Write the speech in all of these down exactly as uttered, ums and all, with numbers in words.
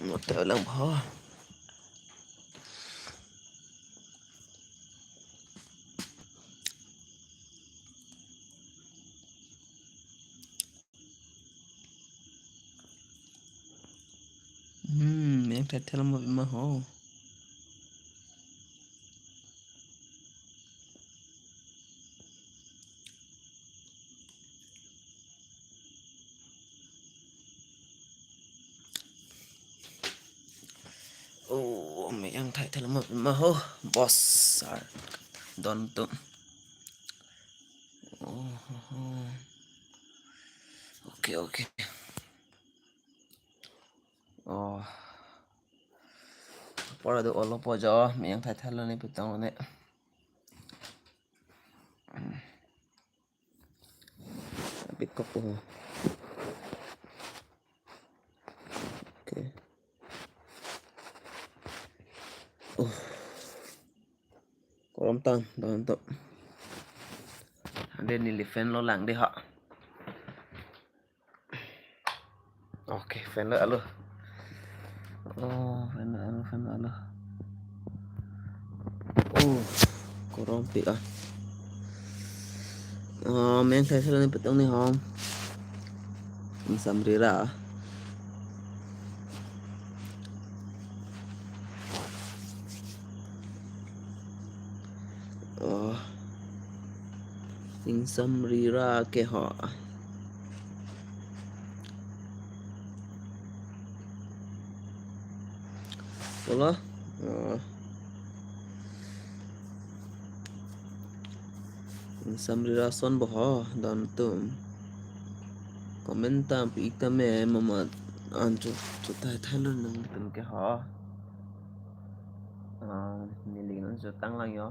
Mote lang ho. Hmm, yang title mo ma ho. Oh, me yang thai thai lama ma ho, boss sir. Don tu. Oh, oh, oh. Okay, okay. Oh. Pora do olo po jo, me yang thai thai lo ne pitong ne. Bit kok po. Okay. Oh. Korom tan, don to. Ande neli fan lo lang de ha. Okay, fan lo alo. Oh, fan lo alo, fan lo alo. Oh, korom pi ah. Oh, me yang thai thai lo ne pitong ne ho. Ingsam Rira. Oh. Ingsam Rira ke ho. Wala? Oh. Ingsam Rira ason bo ho, don tum. Comment ta pi ik tame mama an chu, chu thai thai lo nang tum ke ho. Ah, neli non chu tang lang yo.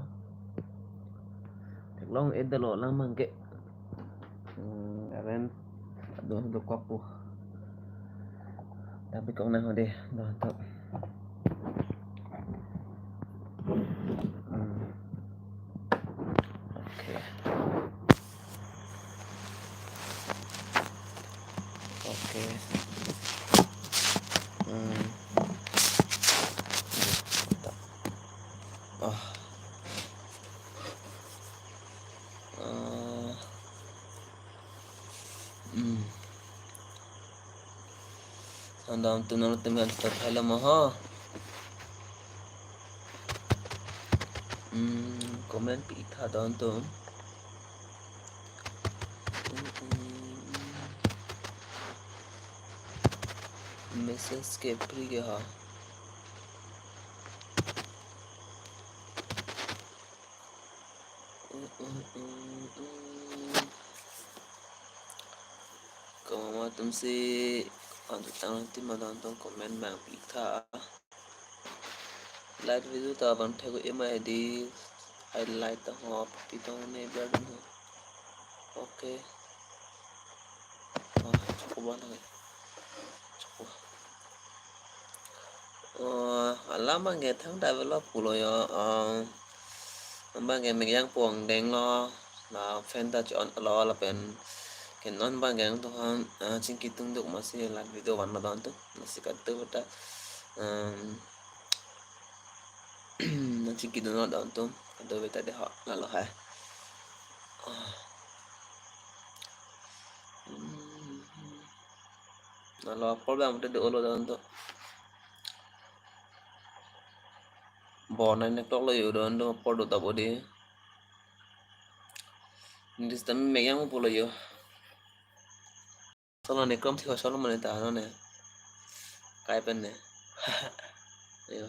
Theklong e dalo lang mang ke. Hmm, aren do do kok pu. Tapi kok nang ho de, do to. Hmm. Okay. Okay. Hmm. Ah. Ah. Hmm. Sandam tu nang teman start hello mo ho. Hmm, comment pi tha don tum. Hmm, hmm. Message ke free ke ha. Komat atum si antu tang ti ma don tum comment bang pi tha. Live video ta bang thek ema hedi. Highlight ta ho pi tong ne biar dun ho. Okay. Oh, cukup banget. Cukup. Oh, alam abang ke thang develop pulo yo. Oh, abang ke mek yang puang deng lo. La fan ta chon lo lapen ken non abang ke ang tuhan, ah, chingki tung duk masi la video van lo don tu. Masi katu ta. Um, na chingki dun lo don tu. Kadu beta de ho la lo hai. Ah. Hmm. Nalo apor bang te do lo don to. Bo nine o'clock lo yo don to apor do ta bo de. This time mek yang pulo yo. Solo ne krom thik solo mane ta no ne. Kai pen ne. Yo.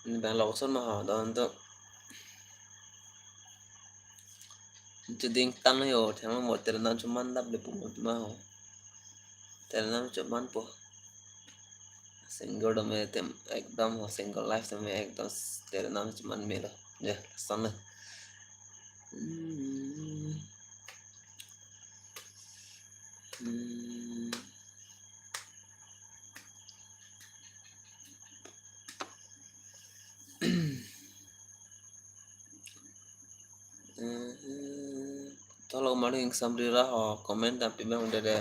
Ni bang lok son ma ho don to. Cheding tan yo, thema mo tel nam chuman dap le pu mo ma ho. Tel nam chuman po. Single do me tem ekdom ho, single life do me ekdom tel nam chuman me lo. Ya, son le. Hmm. Hmm. Tolong mari Ingsam Rira ho, comment ta pi bang de de.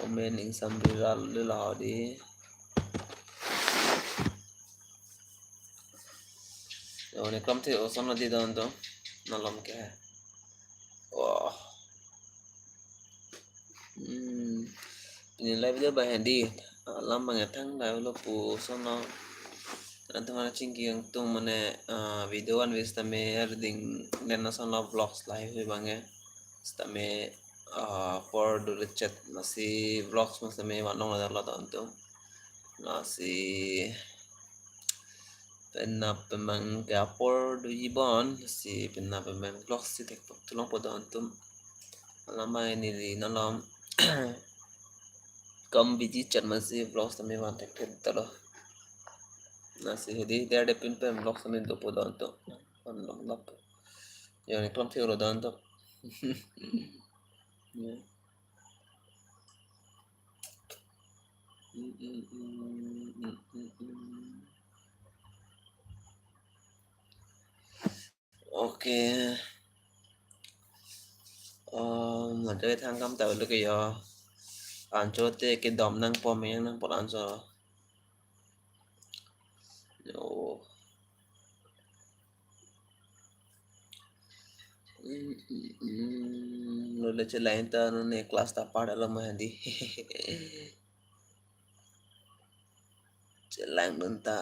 Comment ingsam viral le la hedi. Yo, ne klam the oson lo di don to. Nalom ke. Wah. Hmm. Pini live video ba hedi. Alam bang ethang live lo pu sono. Antum mane chingki angtung mane, ah, video an vis tame erding den na sono vlogs live hui bang e. Sitame, ah, apor do lechet masi vlogs masi tame vanong la lo antum. Masi penap pemang ke apor do ibon si penap pemang vlogs si thek tulong po do antum. Alam bang neli nalom kam busy chat masi vlogs tame van thek thek ta lo. Lasi hedi der de pin pen vlogs tame do po do antum. Van long lap. Yo, ne klam the lo do antum. Ya. Mm, mm, mm, mm, mm, mm. Okay. Um, nanti thang kam tahu lo ke ya. Ancho te kedom nangpo, meyang nangpo ancho. Yo. Mm, mm, mm. Lo le chelang ta non ne class ta part alo ma hedi. Chelang dun ta.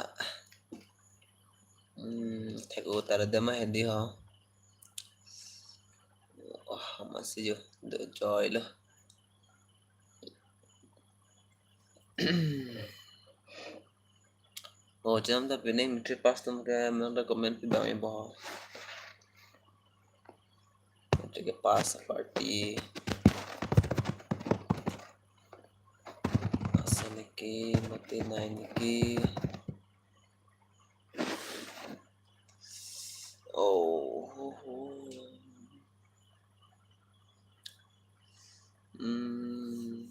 Hmm, thek o ta ra de ma hedi ho. Oh, masi yo do joy lo. Oh, jam ta pining matric pass atum ke mane comment pi bang e bo. Matric ke pass party. Asa niki, mati nai niki. Oh. Hmm.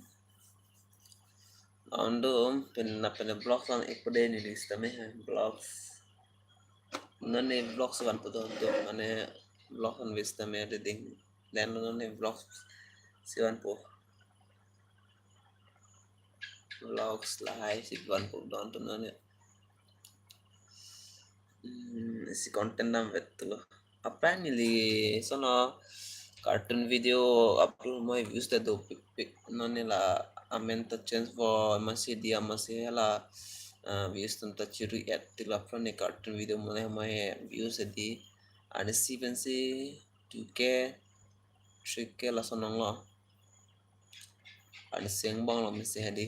Ando pen na pen vlogs an ek pede neli sitame hai vlogs. Non ne vlogs vanpo do antum mane vlogs an vis tame de ding. Den non ne vlogs si vanpo. Vlogs lahai si vanpo do antum non ne. Hmm, si content nam vet lo. Aphrang neli sono cartoon video upload mo views ta do pik pik non ne la amen ta change po masi dia masi la, ah, views atum ta chiri at tila aphrang ne cartoon video mo ne mo views di ani si pensi two K, three K lason nanglo. Ani seng bang lo mesi hedi.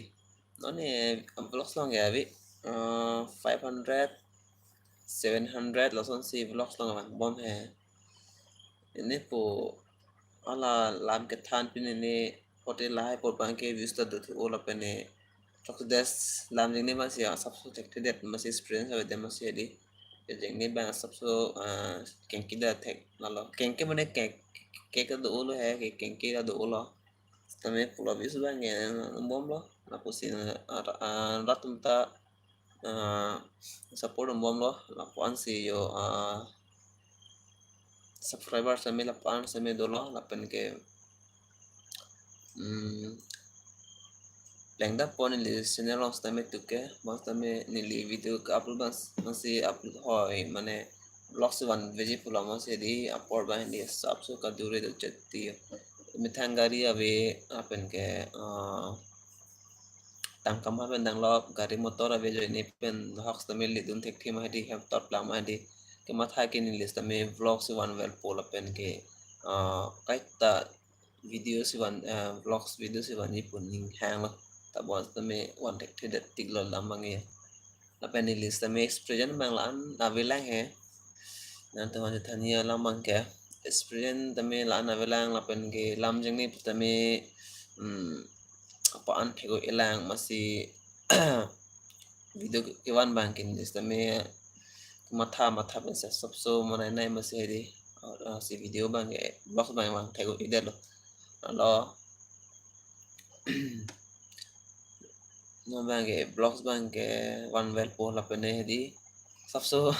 Non ne vlogs long ya bi, eh, five hundred, seven hundred lason si vlogs long bang bom he. Ini pu hala lam kethan pin ini hotel lahai apor bang ke views ta do thu ola pene. Success lam jingne bang si asapso thekthedet masi experience ave de masi hedi. Jingne bang asapso, ah, kengki da thek lalo. Kengki mane kek, kek ta do lo he, ke kengki ta do lo. Sitame pulo views bang ke bom lo. Lapusi, ah, ah, rat atum ta, ah, support bom lo. Lapu-an si yo, ah, subscriber sitame lapu-an sitame dolo lapen ke, hmm, lengdap po neli channel along sitame tuke, bang sitame neli video ke upload bang, bang si upload hoi, mane vlog si van veji pulo masi di apor bang di asapso kadure do chatti. Methang gari ave lapen ke, ah, tangka ma pen dang lo gari motor ave joine pen hok sitame lidun thekthe ma hedi hem tot lang ma hedi. Kematha ke neli sitame vlog si van vel po lapen ke, ah, kaita video si van, ah, vlogs video si vanji pu ning hang lo. Ta bon sitame van thekthedet tik lo lam bang e. Lapen neli sitame expression bang la-an ave lang he. Nangtum aphan than ya lam bang ke. Expression tame la-an ave lang lapen ke lam jingne pu tame, hmm, apa an thek o-e lang masi video ke, kevan bang ke neli sitame matha matha pensi asapso manai nai masi hedi. Ah, si video bang ke vlogs bang bang thek o-edet lo. Alo. Non bang ke vlogs bang ke van vel po lapen hedi. Asapso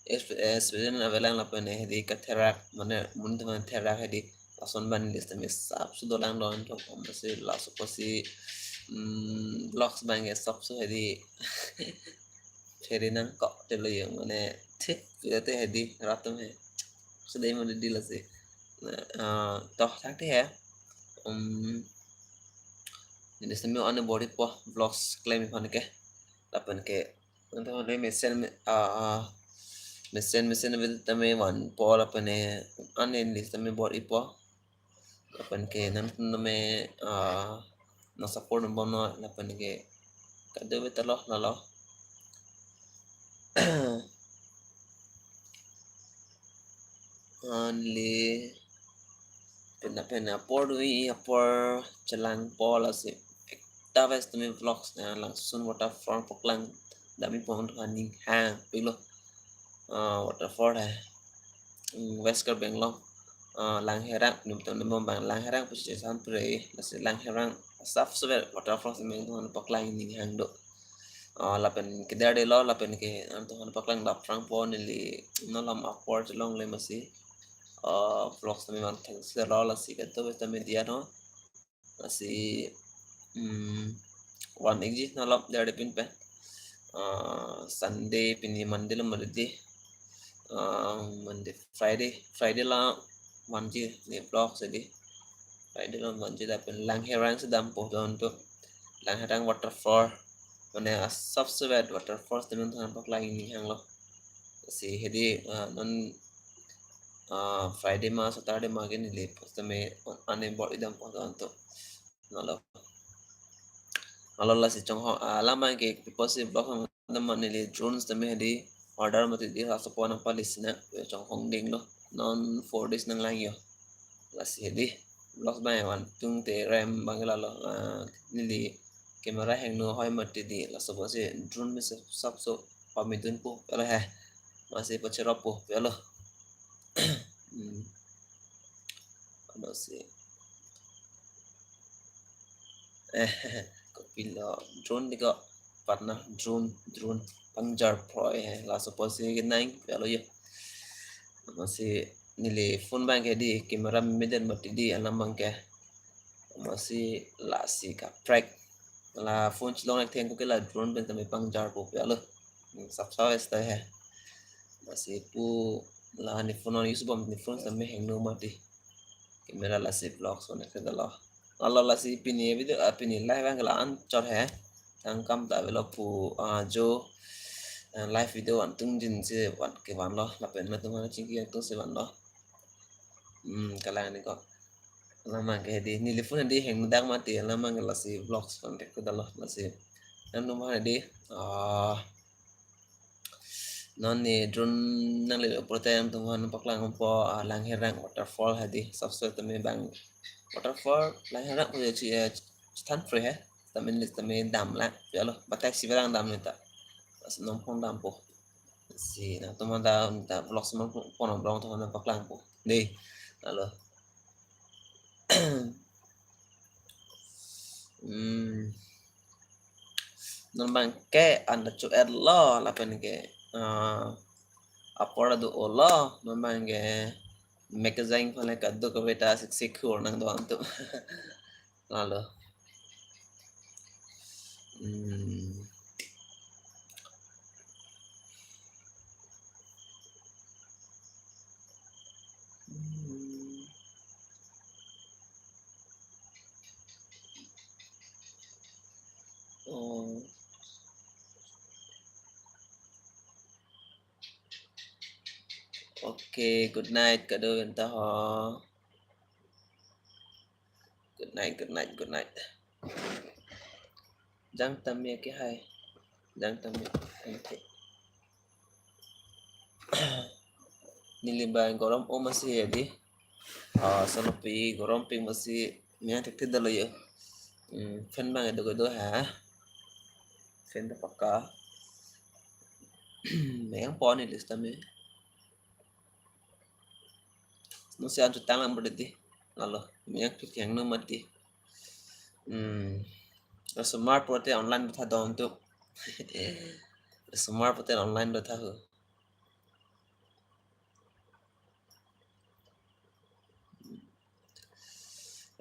es-, expression ave lang lapen hedi katherak mane mun teman therak hedi. lason abang neli sitame sapso dolang don to, amatsi laso apotsi, mm, vlogs abang ke sapso hedi phere nangkok te lo yo, mane thik te hedi rat atum he. Sudai mo di lasi. Na, ah, to thakte he. Um, neli sitame an bor-ipo vlogs klem aphan ke. Lapen ke, nangtum aphan mesen, ah, ah, mesen, mesen ave tame vanpo lapen ke, an neli sitame bor-ipo. Lapen ke nangtum tame, ah, nang support nang bono lapen ke kadokave ta lo, lalo. An neli pena pena apor do-i, apor chelangpo lasi. Ekta ves tumi vlogs na Langsun waterfall paklang dam-i pon aning hang pilo. Ah, waterfall hai. Hmm, West Karbi Anglong. Ah, Langherang, nelitum nelitum abang Langherang pusi chesan pre, lasi Langherang sapso vet waterfall si nangtum aphan paklang aning hang do. Ah, lapen kedar de lo, lapen ke nangtum aphan paklang dap prangpo, neli non alam apor chelongle amatsi. Ah, vlogs tame man thengse lo lasi kadokave tame diya no. Lasi, mm, van-ikji non alam dardepin pen. Ah, Sunday pini Monday lo mati di. Ah, Monday, Friday, Friday la vanji ne vlogs hedi. Friday la vanji lapen Langherang si dampo don to. Langherang waterfall. Mane asapso vet waterfall si nangtum aphan paklang aning hang lo. Lasi hedi, ah, non, ah, Friday ma Saturday ma ke neli post tame an bor-i dampo don to. Lalo. Lalo lasi chonghong, ah, alam abang ke pipo si vlog dam mane neli drone tame hedi order mati di, laso apot nangpalisi na, chonghong ding lo. Non four days nanglang yo. Lasi hedi vlogs abang van tung te rem abang lalo. Ah, neli camera hingno hoi mati di, laso apotsi drone mesen sapso pamidunpo, alo he. Amatsi pacheropo, alo. Hmm. Ano si. Eh, kopilo drone di ko, partner, drone, drone pangjar proi he, laso apotsi kenang, alo yo. Amatsi neli phone abang ke di camera mesen mati di alam abang ke. Amatsi lasi kaprek. La phone chelong thengkok ke la drone pen tame pangjarpo pe alo. Sapso ves ta he. Amatsi pu la ne phone on use bom ne phone tame hingno mati. Camera lasi vlogs on ke dalo. Lalo lasi pini video, ah, pini live abang ke la-an chot he. Tangkam ta avelo pu, ah, jo, ah, live video van tung jin si van ke vanlo. Lapen nangtum aphan chingki tung si vanlo. Hmm, kalang ni ko. Alam abang ke hedi, neli phone hedi hingno dak mati, alam abang ke lasi vlogs contact ko dalo, lasi. Nangtum aphan hedi, ah, non ne drone nanglelo pulote nangtum aphan paklangpo, ah, Langherang waterfall hedi, sapso tame abang waterfall, Langherang pusi, eh, chethan free he, tame neli tame damlang, ya lo, batai si barang dam neta. Lasi nangpon dampo. Si, nangtum aphan ta, ta vlogs man pon abang nangtum aphan paklangpo. Dei, alo. Hmm. Non abang ke an ta cho-et lo lapen ke, ah, apor ta do-o lo, non abang ke mek kejang aphan le kadokave ta sik sik hur nang do-an to. Lalo. Hmm. Hmm. Oh. Okay, good night, kado enta ho. Good night, good night, good night. Jang tame ke hai. Jang tame. Okay. Neli abang gorom o amatsi hedi. Ah, sonopi gorom pik amatsi meyang thekthedetlo yo. Hmm, fan abang kedo kedo ha. Fan ta pakka. Meyang pon neli sitame. Musi an chutang lang berarti. Lalo, meyang thekthedetlo mati. Hmm. Osomar pulote online dotha don to. Osomar pulote online dotha ho.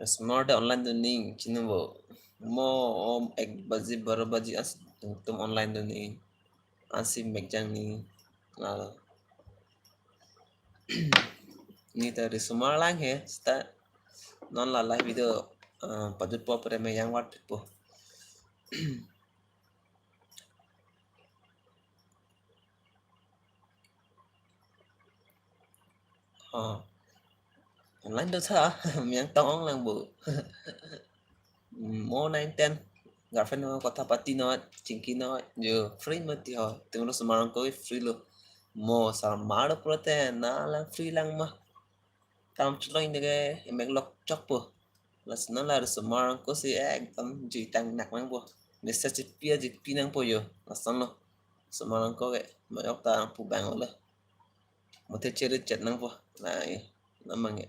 Risomar de online do ning, chinibo. Mo om ek baji, baro baji as tum online do ning. Ansi mek jang ning. Lalo. Neta risomar lang he, seta non la live video, eh, pajutpo pere mek jang vat po. Oh. Online do tha, mek jang tong ong lang bo. Mo nine ten, girlfriend mo kotha pati noi, chingki noi, jo free mati ho, tum risomar ko free lo. Mo sarmar pulote na lang free lang ma. Tam cholong deke emek lok chok po. Lasi non la risomar ko si ekdom jui tang nak lang po. Message jipi ajipi nang po jo. Lason lo. Risomar ko ke mayok ta pu bang lo. Mate chere chat nang po. Lai, namang ke.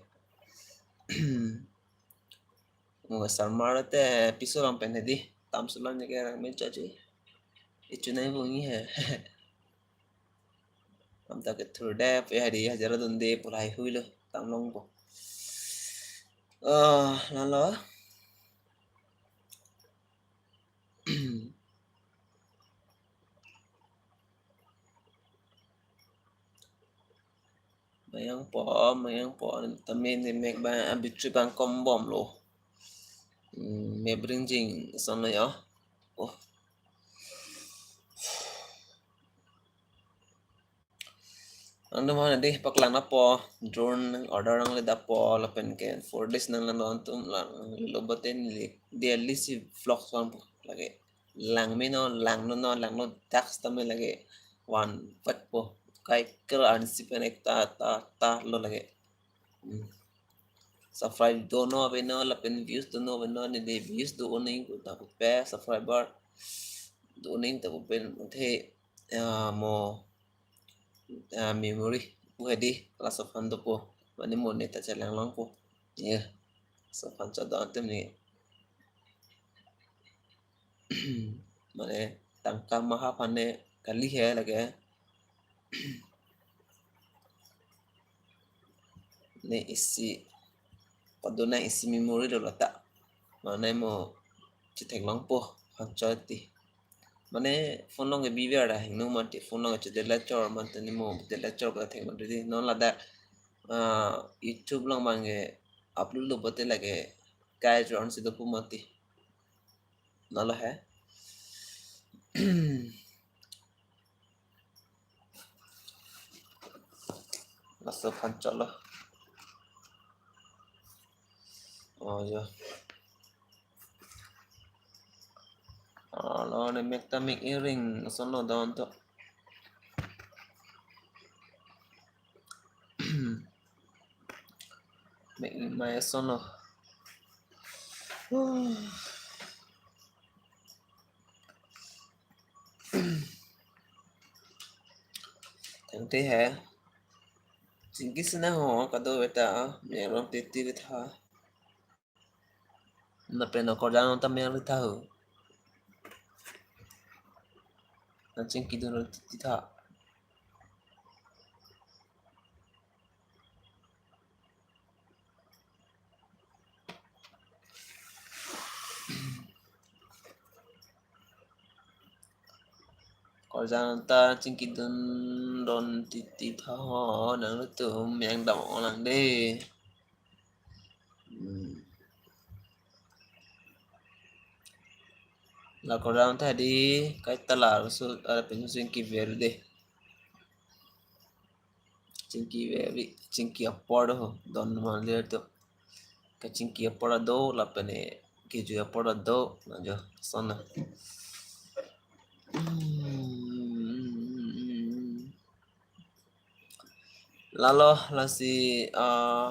Mo sarmar te piso lam pen hedi. Tam sulam ne ke rang men chachi. Ichu nai bungi he. Am ta ke thur de pe hedi hajar dun de pulai hui lo. Tam long po. Ah, lalo. Mayang po, mayang po, tamin ne mek ba abitri bang kombom lo. Hmm, me bring jing son lo yo. Oh. Nangtum han dei paklang na po, drone nang order nang le da po, lapen ke four days nang lang don tum lang lo baten li, daily si vlog son po lake. Lang me no, lang no no, lang no dak sitame lake. One vat po, kai ker an si pen ek ta, ta, ta lo lake. Hmm. Subscribe do no ave no, lapen views do no ave no, ne dei views do oning ko ta pe subscriber do oning ta pe the, ah, mo, ah, memory pu hedi, laso aphan do po. Mane mo ne ta chelang long po. Ya. Laso aphan chodon atum ne. Mane tangka maha aphan ne kali he lake. Ne isi, padona isi memory lo lata. Mane mo chethek long po, aphan choti. Mane phone long ke biver da hingno mati, phone long ke chede la chor mati, ne mo de la chor ka thek mati di. Non ladak, ah, YouTube long bang ke upload lo bote lake kai chor si do pu mati. Nalo he. Laso aphan cholo. Oh, ya. Oh, lo ne mek ta mek iring, lason lo don to. Mek imai lason lo. Tangte he. Chingki sina ho, kado beta, mek rong titi beta. Lapen akorjang ta mek ri tha ho. Na chingki dun ri tha. Akorjang ta chingki dun ron titi tha ho, nangtum mek dam ong lang dei. Hmm. La akorjang ta dei, kaita laso, ah, pen chingki ver dei. Chingki ver, chingki apor do ho, don ma lir to. Kachingki apor do, lapen kejui apor do, na jo, lason na. Hmm. Lalo lasi, ah,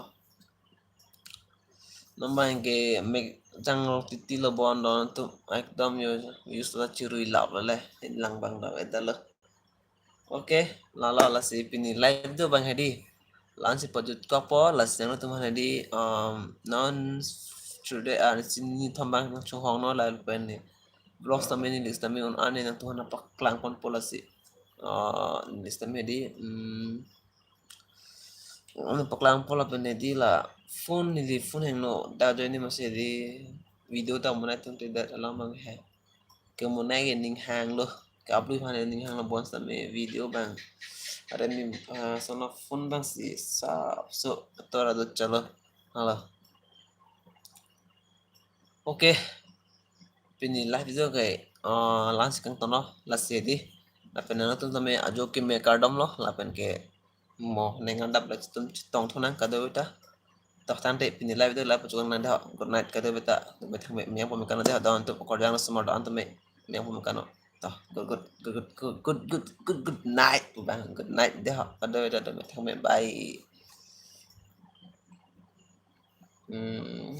non bang ke mek jang rong titi lo bon don to ekdom yo use la chirui lap le, lang bang dam eta lo. Okay, lalo lasi pini live do bang hedi. La-an si pajut ko po, lasi nangtum han hedi, um, non chude an si nithom bang nang chunghong no lapen ne. Vlogs tame ne, list tame un an ne nangtum han paklang pon po lasi. Uh, list tame hedi, um, Ano paklang pola pen di la phone ni di phone hangno da join ni masi di video ta monai tung te dat alam bang he. Ke monai ke ning hanglo. Ke upload hane ning hanglo bon same video bang. Are ni ah, sono phone bang si sap so tora do chalo. Halo. Okay. Pini live video ke uh, langsung kang tono lasi di. Lapen nangtum tame ajo ke me kardom lo lapen ke mo nengan dap la tum chetong thonang kado beta. Toh tangte pini live video la pachukang nang deh. Good night kado beta. Tum beta me yang pemikan deh. Don tum kordang semua don tum me yang pemikan. Toh good good good good good good good good night bang. Good night deh. Kado beta tum beta me bye. Hmm.